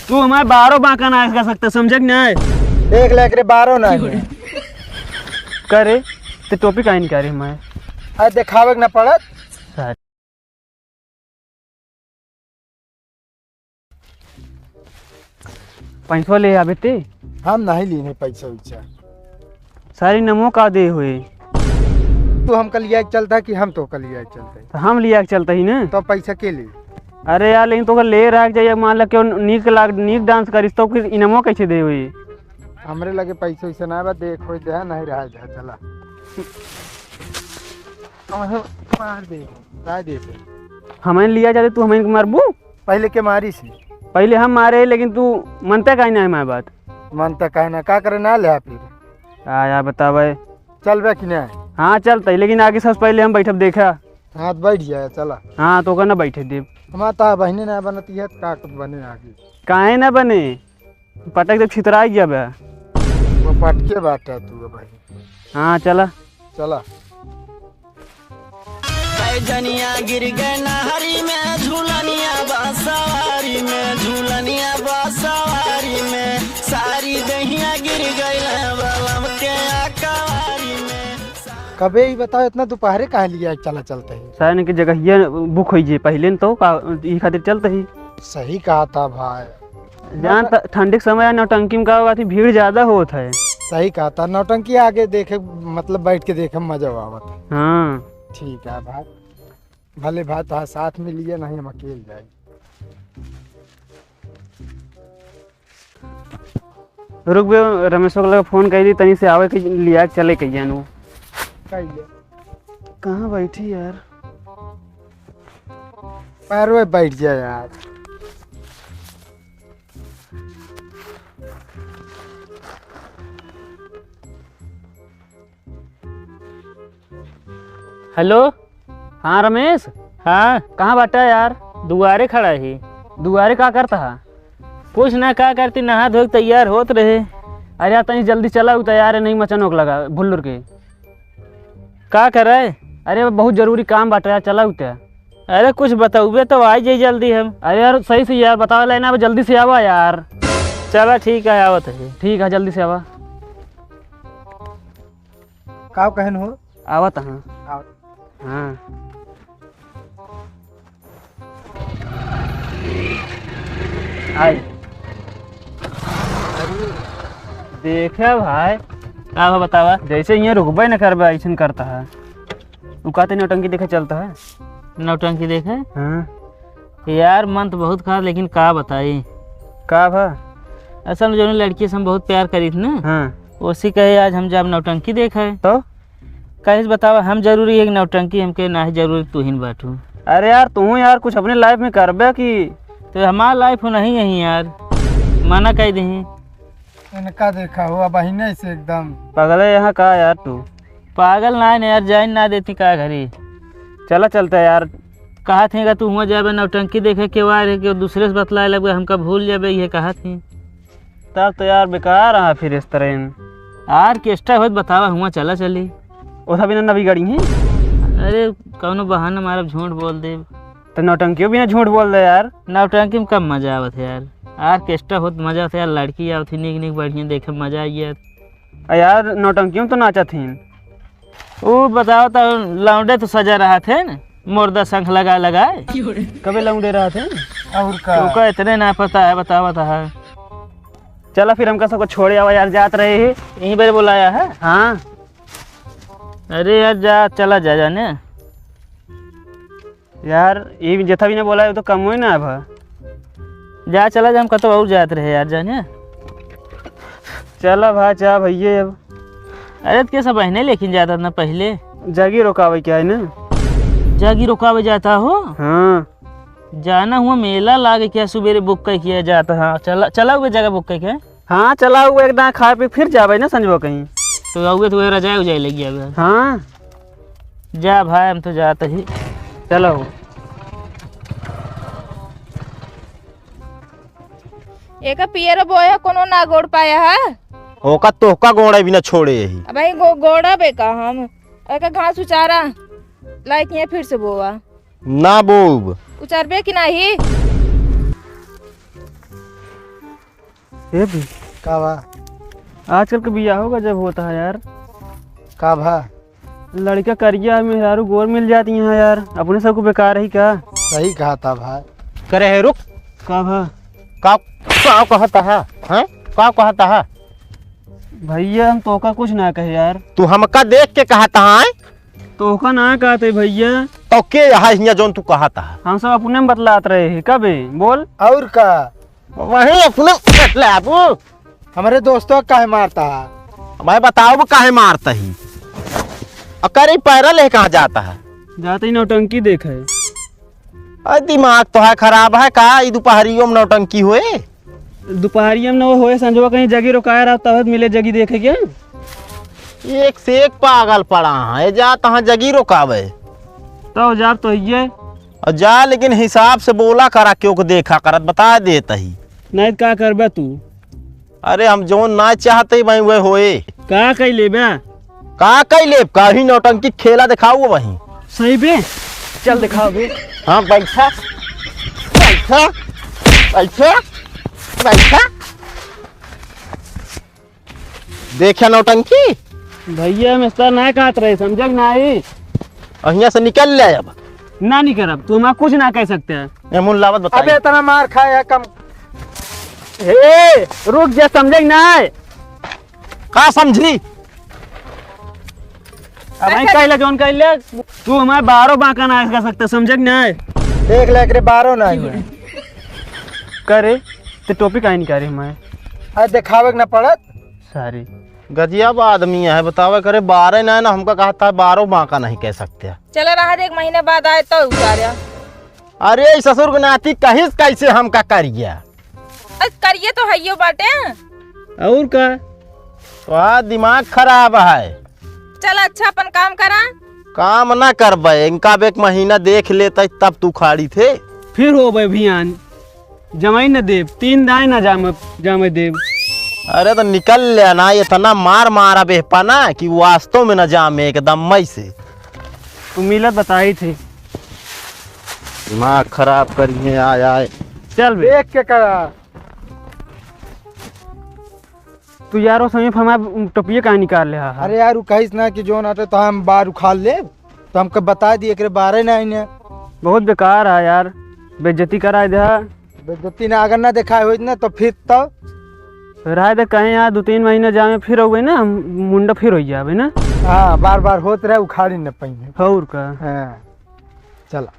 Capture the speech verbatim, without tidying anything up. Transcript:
तू हमारे बारह बांका ना कर सकता, समझे कि नहीं? देख ले, एकरे बारह ना है। का रे, ते टोपी काहे निकाले हमारे? अरे, देखावे के ना पड़त। सारे। पैसवा ले आवे ते? हम नहीं लीने पैसा वैसा। सारी नमो का दे हुए। तू हमका लिया के चलता कि हम तोहका लिया के चलते? तो हम लिया के चलता ही ना। तो पैसा के ली? अरे यार, लेकिन तोहका ले रहा के जाइए, मान ला केहू नीक लाग, नीक डांस करिस तो फिर इनामो कैसे दे हुई? हमरे लगे पैसा वैसा ना बा, देख होई दे, नहीं रहा जा, चला। अहं, मार दे, राय दे दे। हमें लिया जाते, तू हमें मारबू? पहले के मारी सी। पहले हम मारे, लेकिन तू मनता काहे ना है हमारी बात? मनता काहे ना, का करे ना ले फिर? आ यार, बतावे। चलबे कि नहीं? हाँ, चलते, लेकिन आगे सबसे पहले हम बैठब, देखा। हाँ, तो बैठ जाए, चला। हाँ, तो ओकर ना बैठे देब। हमार तो बहिने ना बनती है, तो का कुछ बने आगे? काहे ना बने? पटक देब, छितराई जाबे। वो पटके बाटा तू भाई। हाँ, चला। चला। पैजनिया गिर गए नहरी में, झूलनिया बा सवारी में, झूलनिया बा सवारी में, सारी दहिया गिर गई बलम के अकवारी में। कबे ही बताओ, इतना दोपहरे काहे लिया चला चलते ही? सारे के जगहिया बुक होई जे पहले न तो का, ई खातिर चलते ही। सही कहा था भाई। जान नौट- ठ-, ठंडी के समय नौटंकी में का होगा थी, भीड़ ज्यादा होत है। सही कहा था, नौटंकी आगे देखे, मतलब बैठ के देखे में मजा आवत है। हाँ। ठीक है भाई, भले भाई तो साथ में लिए नहीं, हम अकेले जाए। रुक बे, रमेशो के लगे फोन कैली, तनी से आवे के लिया चले के जानू। कैले? कहाँ बैठी यार? पैरवे बैठ जा यार। हेलो। हाँ रमेश। हाँ। कहाँ बाटा यार? दुआरे खड़ा ही। दुआरे का करता है? कुछ ना, का करती, नहा धो के तैयार होत रहे। अरे यार, तनी जल्दी चला, उ तैयार है, नहीं मचन ओक लगा भुल्लुर के। का करे? अरे बहुत जरूरी काम बाटा यार, चला उ ते। अरे कुछ बताउबे तो आई जाई जल्दी हम। अरे यार सही से यार बतावे ला ना, अब जल्दी से आवा यार। चला ठीक है, आवत है। ठीक है, जल्दी से आवा। का कहन हो? आवत हाँ। आवत। हाँ। आई। देखे भाई। का हो बतावा? जैसे यहाँ रुकबे न करबे, ऐसन करता है। उ कहते नौटंकी देखे चलता है। नौटंकी देखे? हाँ। यार, मन तो बहुत खराब, लेकिन का बताई? का भा? असल में जौन लड़की से हम बहुत प्यार करी थी ना, हाँ। ओसी कहे आज हम जाब नौटंकी देखे। तो? कहे से बतावा, हम जरूरी है कि नौटंकी, हमके नाही जरूरी, तू ही न बाटू। अरे यार, तू यार कुछ अपने लाइफ में करबे की? तो हमार लाइफ हो नहीं यही यार, मना कह दही। इनका देखा हुआ बहिने से एकदम। पगले यहाँ का यार तू? पागल ना है यार, जाइन ना देती का घरी। चला चलता है यार। कहा थे का तू हुआ जाबे नौटंकी देखे के वार है कि दूसरे से बतलाए लगबे, हमका भूल जाबे, ये कहा थे। तब तो यार बेकार रहा फिर इस तरह। ऑर्केस्ट्रा होत बतावा, हुआ चला चली। ओथा बिना नबी गाड़ी ही। अरे कौनो बहाना मारब, झूठ बोल देब। तो नौटंकियों बिना झूठ बोल दे यार। नौटंकी में कब मजा आवत है यार? ऑर्केस्ट्रा होत मजा आवत है यार, लड़की आवत है नीक नीक बढ़िया, देखे में मजा आई यार। आ यार, नौटंकियों में तो नाचत ही। उ बताओ तो, लौंडे तो सजा रहा थे न, मुर्दा शंख लगा लगाए। कबे लौंडे रहा थे? और का? ओका इतने ना पता है, बतावा तो है। चला फिर हमका सबको छोड़े आवा यार, जात रहे ही। यहीं पर बुलाया है? हाँ। अरे यार जा, चला जा जाने। यार, ये भी जेथा भी ना बोला है, वो तो कम हुई ना अब। जा, चला जा, हम कतो और जात रहे यार, जाने। चला भा, जा भैये अब। अरे, तो कैसा बहने लेकिन जाता ना पहले? जागी रोकावे क्या है ना? जागी रोकावे जाता हो? हाँ। जाना हुआ मेला लागे क्या, सुबेरे बुक कर किया जाता है? चला, चला हुआ जगह बुक करके। हाँ, चला हुआ एक दाएं खाए पी फिर जावे ना संजवा कहीं। तो आउए तो वह रजाई उजाई लग गया। हाँ। जा भाई, हम तो जाते ही। चलो। एका पियर बोया कोनो ना गोड़ पाया है। ओका तोहका गोड़े बिना छोड़े यही। अब यही गो-, गोड़ा बे का हम। एका घास उचारा। लाइक ये फिर से बोवा। ना बोब। उचारबे कि नाही? ए भी। का बा? आजकल के बियाह होगा जब होता है यार। का भा? लड़का करिया, मेहरारू गोर मिल जाती हैं यार, अपने सबको बेकार ही का? सही कहा था भाई। करे है, रुक। का भा? का, का कहता है? हैं? का कहता है? भैया, हम तोका कुछ ना कहे यार। तू हमका देख के कहता है? तोका ना कहते भैया। तो के है हियाँ जौन तू कहता है? हम सब अपने में बतलात रहे हैं, कबे? बोल। और का? वहीं अपने बतलाबू। हमरे दोस्तों काहे मारता है? भाई बताओ, वो काहे मारता ही? और करे पैरा ले कहाँ जाता है? जाते ही नौटंकी देखे। अरे दिमाग तो है खराब है का? ई दोपहरियों में नौटंकी होए? दोपहरिया में न होए, संझवा कहीं जगी रोकाए रहा, तब मिले जगी देखे के। एक से एक पागल पड़ा है, जा तहाँ जगी रोकावे। तो जा तो ये। और जा, लेकिन हिसाब से बोला करा, क्यों को देखा करत, बता देत ही। नहीं तो का करबे तू? अरे हम जौन ना चाहते भाई वह होए। का कई लेबे? का कई लेब? का ही नौटंकी खेला दिखाऊ वहीं। सही बे? चल दिखाओ बे। हाँ, बैठा। बैठा। बैठा। बैठा। देखा नौटंकी? भैया, हम इस तरह ना कहत रहे, समझे कि नहीं? और हियाँ से निकल ले अब। ना निकलब, तू हमारा कुछ ना कह सकते हैं। ए, मुन लावत बताई। अबे, इतना मार खाया कम। हे, रुक जा, समझे कि नहीं? का समझी? अब भाई, कहले जौन कहले, तू हमारे बारह बांका ना कर सकते, समझे कि नहीं? देख ले, एकरे बारह ना है। करे, ते टोपी काहे निकाले हमारे? अरे, दिखावे के ना पड़त। सारी। गजियाब आदमी है, बतावे करे, बारह ना है ना, हमका कहता है, बारह बांका नहीं कह सकते। चला रहा दे, एक महीने बाद आए तो उतारे। अरे, ई ससुर के नाती कहिस कैसे हमका करिया? अरे, करिए तो हइयो बाटे। और का? तोहार दिमाग खराब है। चल अच्छा, अपन काम करा। काम ना करबे, इनका अब एक महीना देख लेते तब तू खाड़ी थे। फिर होबे भियान, जमाई न देब, तीन दाएं ना जामे, जामे देब। अरे तो निकल ले ना, इतना मार मारा बेहपा ना कि वास्तव में ना जामे एकदम मई से। तू मिलत बताई थे। दिमाग खराब करिए, आय, आय। चल बे। देख के करा। तू यार, वो समय पर हमार टोपिये काहे निकाल ले हा? अरे यार, उ कहिस ना कि जौन आटे तो हम बार उखाड़ लेब, तो हमके बता दिए, एकरे बारे ना आइने। बहुत बेकार है यार, बेइज्जती कराए दे हा। बेइज्जती ना, अगर ना देखाए होइत ना, तो फिर तो? रहे दे, कहीं यार, दो तीन महीना जामे फिर हो गई ना, मुंडा फिर हो जावे ना। हाँ, बार बार होत रहे, उखाड़ी न पाइने। और का? हाँ, चला।